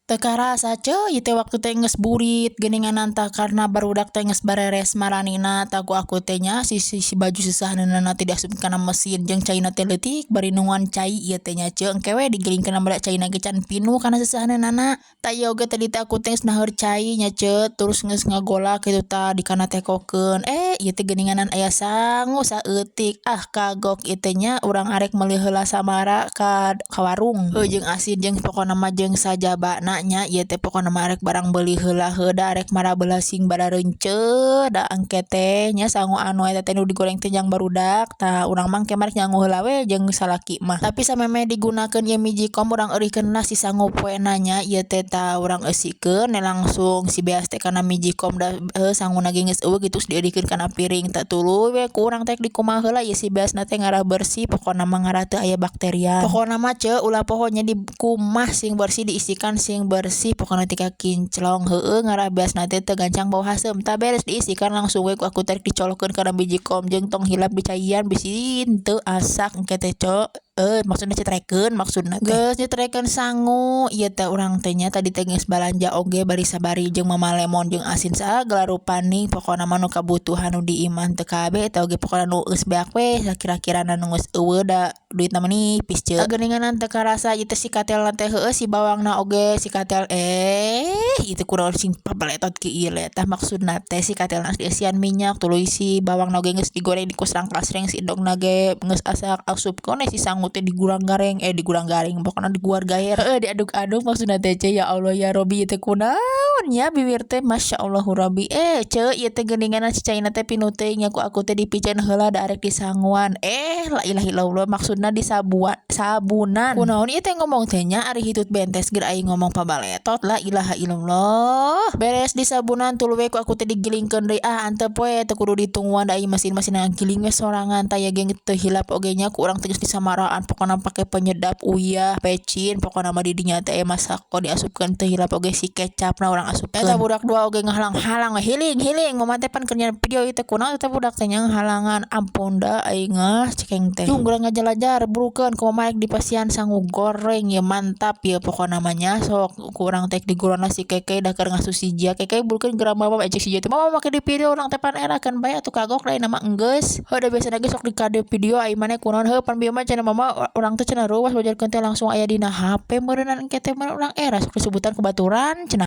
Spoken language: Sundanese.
Teu karasa, Ceu, ieu teh waktu teh geus burit geuninganan tah, karena barudak teh geus bareres maranina. Tah, ku aku teh nya si si, si baju seusahaneunana teh diasupkeun kana mesin jeung caina teh leutik bari nungguan cai ieu teh nya, Ceu. Engke we digilingkeun bada caina ge can pinuh kana seusahaneunana. Tah, ieu oge tadi teh aku teh geus naheur cai nya, Ceu, terus geus ngagolak kitu tah dikana tekokeun. Eh, ieu teh geuninganan aya sangu saeutik. Ah, kagok ieu teh nya, urang arek meuli heula samara ka warung. Heuh, jeung asin jeung pokona mah jeung sajabana nya. Ieu teh pokona mah arek barang beuli heula heuh, da arek marabel sing barareunceut, da engke teh nya sangu anu eta teh nu digoreng teh jang barudak. Tah, urang mah engke mah rek nyangu heula we jeung salaki mah. Tapi samemeh digunakeun ieu Magicom, urang eurihkeun lah si sangu poena nya ieu teh. Tah, urang eusikeun langsung si beas teh kana Magicom, da heuh sanguna ge geus euweuh gitu, dieurihkeun kana piring. Tah, tuluy we ku urang teh dikumaha heula ieu si beasna teh ngarah bersih, pokona mah ngarah teu aya bakterian. Pokona mah, Ceu, ulah poho nya dikumbah sing bersih, diisikan sing bersih, pokona tika kinclong, heueuh, ngarah beasna teh teu gancang bau haseum. Tah, beres diisikan langsung we ku aku teh dicolokkeun kana Magicom, jeung tong hilap dicaian bisi teu asak engke teh, Ceu. Eh, maksudna cetrekeun maksudna teh. Geus nyetrekeun sangu ieu teh, urang teh nya tadi teh geus balanja oge bari sabari jeung Mama Lemon jeung asin sagala rupaning. Pokona mah nu kabutuhan nu di imah teu kabeh eta oge, pokona nu geus beak we sakira-kirana nu geus euweuh, da duitna mah nipis, Ceu. Geuninganan teu karasa ieu teh si katelna teh, heueuh, si bawangna oge si katel. Eh, ieu teh kunaon sing pabaletot kieu ieu le? Tah, maksudna teh si katelna dieusian minyak, tuluy si bawangna oge geus digoreng dikusrang-kasreng, si endogna ge geus asak, asupkeun we si sangu teh digurang gareng, eh, digurang garing, pokona diguar gaer, heueuh, diaduk-aduk maksudna teh, Ceu. Ya Allah ya Robi, ieu teh kunaon nya bibir teh, masyaallahu Robi. Eh, Ceu, ieu teh geuninganan si caina teh pinuh teuing nya, ku aku teh dipiceun heula da arek disanguan. Eh, la ilaha illallah, maksudna disabuan, sabunan. Kunaon ieu teh ngomong teh nya, ari hitut bentes geura aing ngomong pabaletot, la ilaha illallah. Beres disabunan, tuluy we ku aku teh digilingkeun deui. Ah, antep we, teu kudu ditungguan, da ieu mesin-mesin ngagiling we sorangan. Tah, ge teu hilap oge nya ku urang teh geus disamaraan, pokona pake penyedap, uyah, pecin, pokona mah di dinya teh masako diasupkeun. Teu hilap oge si kecapna urang asupkeun. Eta budak dua oge ngahalang-halang, "Hiling, hiling, Mama teh pan keur video ieu teh." Kunaon eta budak teh nya ngahalangan? Ampun da aing ah, cekeng teh. Jung urang ngajalajar, burukeun ku Mama di pasian sangu goreng ya, mantap ya pokona mah nya. Sok ku urang teh digurana si Keke da keur ngasuh si Jia. "Keke, burukeun geura Mama." Cek si Jia teh, "Mama make di video." Urang teh pan erakeun bae atuh, kagok da mah enggeus. Heuh, da biasana ge sok dikade video ai maneh kunaon? "Heuh, pan bieu mah," cenah Mama, "urang teh cenah reuwas wajarkeun teh langsung aya dina HP meureunan engke teh." Urang era sok disebutan ku baturan cenah.